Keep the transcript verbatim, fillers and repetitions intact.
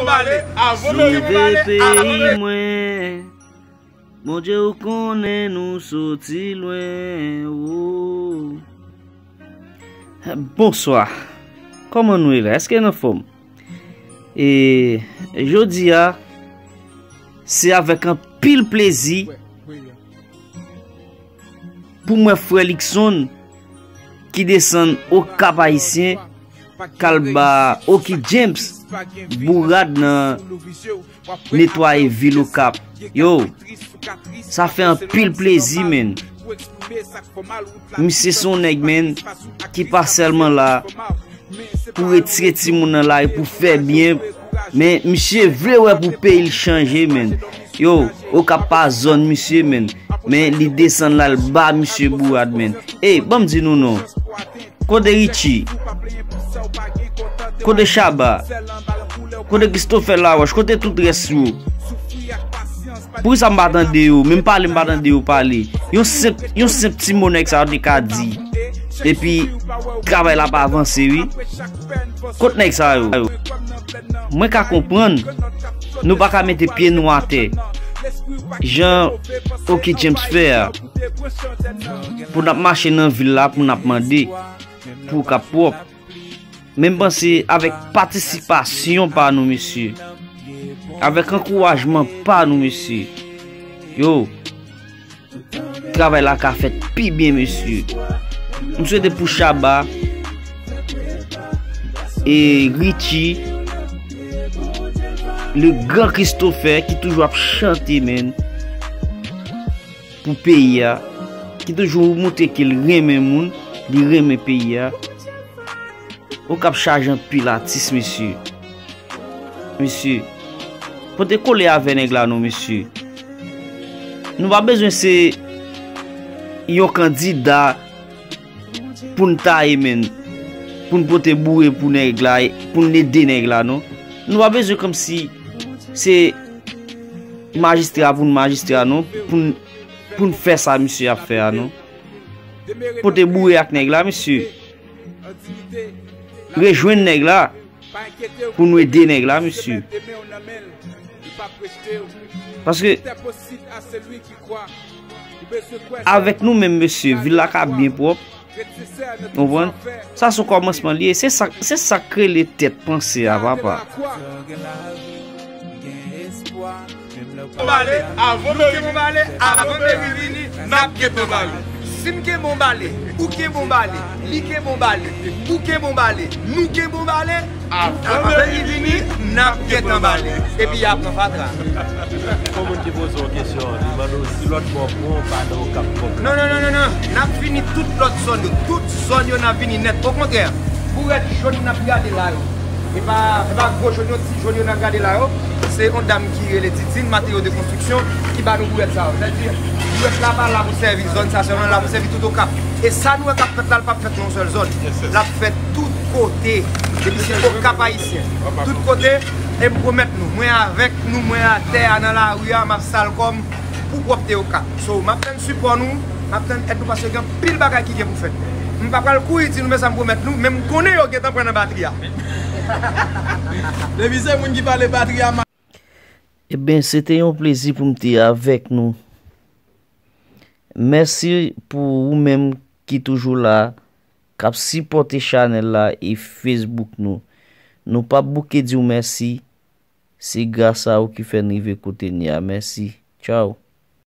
Sove peyi mwen. Bondye, ou konnen nou soti lwen, o. Bonswa. Kòman nou ye la? Èske n anfòm? E jodi a, se avèk anpil plezi pou mwen, frè Luckson, ki desann Okap Ayisyen, k al ba Oky James bourad nan netwaye vil Okap. Yo, sa fè anpil plezi, menn. Misye se yon nèg, menn, ki pa sèlman la pou retire timoun nan lari, pou fè byen, men misye vle wè pou peyi l chanje, menn. Yo, Okap pa zòn misye, menn, men li desann la, l ba misye bourad, menn. Ey, ban m di nou non. Kote Richie? Kote Shabba? Kote Christopher Laroche? Kote tout rès yo? Poukisa m pa tande yo? Menm pale, m pa tande yo pale. Yon senp, yon senp ti mo nèg sa yo te ka di. Epi, travay la pa avanse, wi. Kot nèg sa yo? Mwen ka konprann, nou pa ka mete pye nou atè. Jan Oky James fè a, pou n ap mache nan vil la, pou n ap mande pou Okap pwòp. Men m panse avèk patisipasyon pa nou, mesye, avèk ankourajman pa nou, mesye, yo, travay la ka fèt pi byen, mesye. M swete pou Shabba e Richie, le gran Christopher ki toujou ap chante, menn, pou peyi a, ki toujou montre ke l renmen moun, li renmen peyi a. Okap chaje anpil atis, mesye. Mesye, pote kole avè nèg la non, mesye. Nou pa bezwen se yon kandida pou n taye, menn, pou n pote boure pou nèg la, pou n ede nèg la, non. Nou pa bezwen kòmsi se majistra pou n majistra, non, pou n, pou n fè sa misye ap fè a, non. Pote boure ak nèg la, mesye. Rejwenn nèg la pou nou ede nèg la, mesye. Paske avèk nou menm, mesye, vil la ka byen pwòp. Konprann? Sa se yon kòmansman li ye. Se sa, se sa k rele tèt panse a, papa. Bale, avan meri vini, avan meri vini, n ap gentan bale. Si m kenbe yon bale, ou kenbe yon bale, li kenbe yon bale, ou kenbe yon bale, nou kenbe yon bale, avan meri vini, n ap gentan bale. Epi y ap pran fatra. Pou moun ki poze yon kesyon, li mande w si lòt bò bon, pa nan Okap bon. Non, non, non, non, non. N ap vini tout lòt zòn yo. Tout zòn yo n ap vini nèt. Okontrè, bourèt jòn n ap gade la yo. E pa, e pa gwo jòn yo, ti jòn yo n ap gade la yo. Se yon dam ki rele Titine, Matériaux de Construction, ki ba nou bourèt sa yo. Sètadi, bourèt la pa la pou sèvi zòn sa sèlman, la pou sèvi tout Okap. E sa nou wè k ap fèt la, l p ap fèt nan yon sèl zòn. L ap fèt tout kote. Depi se Okap Ayisyen. Tout kote, e m pwomèt nou, mwen avèk nou, mwen atè a, nan lari a, m ap sal kò m pou pwòpte Okap. So, m ap tann sipò nou, m ap tann èd nou, paske gen anpil bagay ki gen pou fèt. M pa pral kouri di nou, men sa m pwomèt nou, men m konnen yo gentan pran nan batri a. Depi se moun ki pale batri a, ma- Ebyen, se te yon plezi pou m te avèk nou. Mèsi pou ou menm ki toujou la, k ap sipòte chanèl la e Facebook nou. Nou p ap bouke di w mèsi. Se gras a ou ki fè n rive kote n ye a. Mèsi. Tchaw.